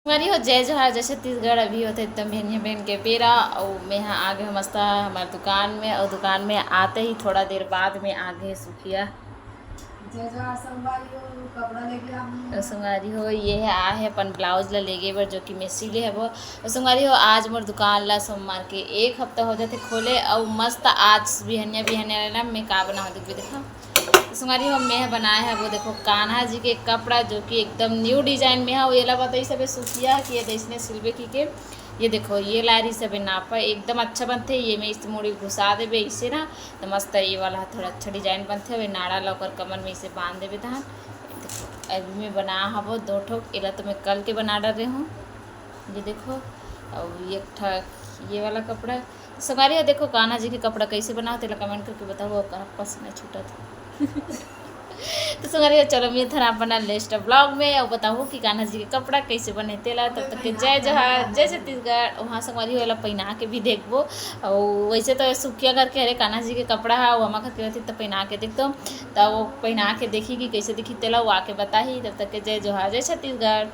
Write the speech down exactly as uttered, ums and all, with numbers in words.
संगवारी हो, जय जोहार, जय छत्तीसगढ़। अभी होथे एकदम बिहनिया बिहन के बेरा, अउ मैं ह आ गे हंव मस्त हमर दुकान में, अउ दुकान में आते ही थोड़ा देर बाद में आ गे सुखिया। जय जोहार संगवारी हो, कपड़ा लेके आ गई। अउ संगवारी हो, ये है आ है अपन ब्लाउज ला लेगे बर, जो कि मैं सिले हवो। अउ संगवारी हो, आज मोर दुकान ला सोमवार के एक हफ्ता हो जाथे खोले, अउ मस्त आज बिहनिया बिहनिया ला मैं का बनाहूं, देखबे देखा। तो संगवारी हो, मैं ह बनाए हवो, देखो, कान्हा जी के कपड़ा, जो कि एकदम न्यू डिजाइन में है। एला बताइस हवे सुखिया कि ये अइसने सिलबे कहिके। ये देखो, ये लाय रहिस हवे नापा, एकदम अच्छा बनथे। ये में इस मुड़ी घुसा देबे इसे ना, तो मस्त ये वाला ह थोड़ा अच्छा डिजाइन बनथे। अउ ये नाड़ा ला ओकर कमर में इसे बांध देबे तहन। देखो, अभी मैं बना हवो दो ठो, एला तो मैं कल के बना डारे हंव। ये देखो, अउ एक ठा ये वाला कपड़ा। संगवारी हो, देखो, कान्हा जी के कपड़ा कइसे बनाओ, तेला comment करके बताओ, अउ कहाँ पसीना छूटत हे। तो संगवारी हो, चलो मिलथन अपन next vlog में, अउ बताओ कि कान्हा जी के कपड़ा कइसे बने तेला। तब तक के जय जोहार, जय छत्तीसगढ़। वहाँ संगवारी हो, एला पहिना के भी देखबो। अउ वैसे तो सुखिया घर के हरे कान्हा जी के कपड़ा है, वो हमा घर के रहती तो पहिना के देखतो, तब वो पहिना के देखी कि कइसे दिखी तेला, वो आके बताही। तब तक के जय जोहार, जय छत्तीसगढ़।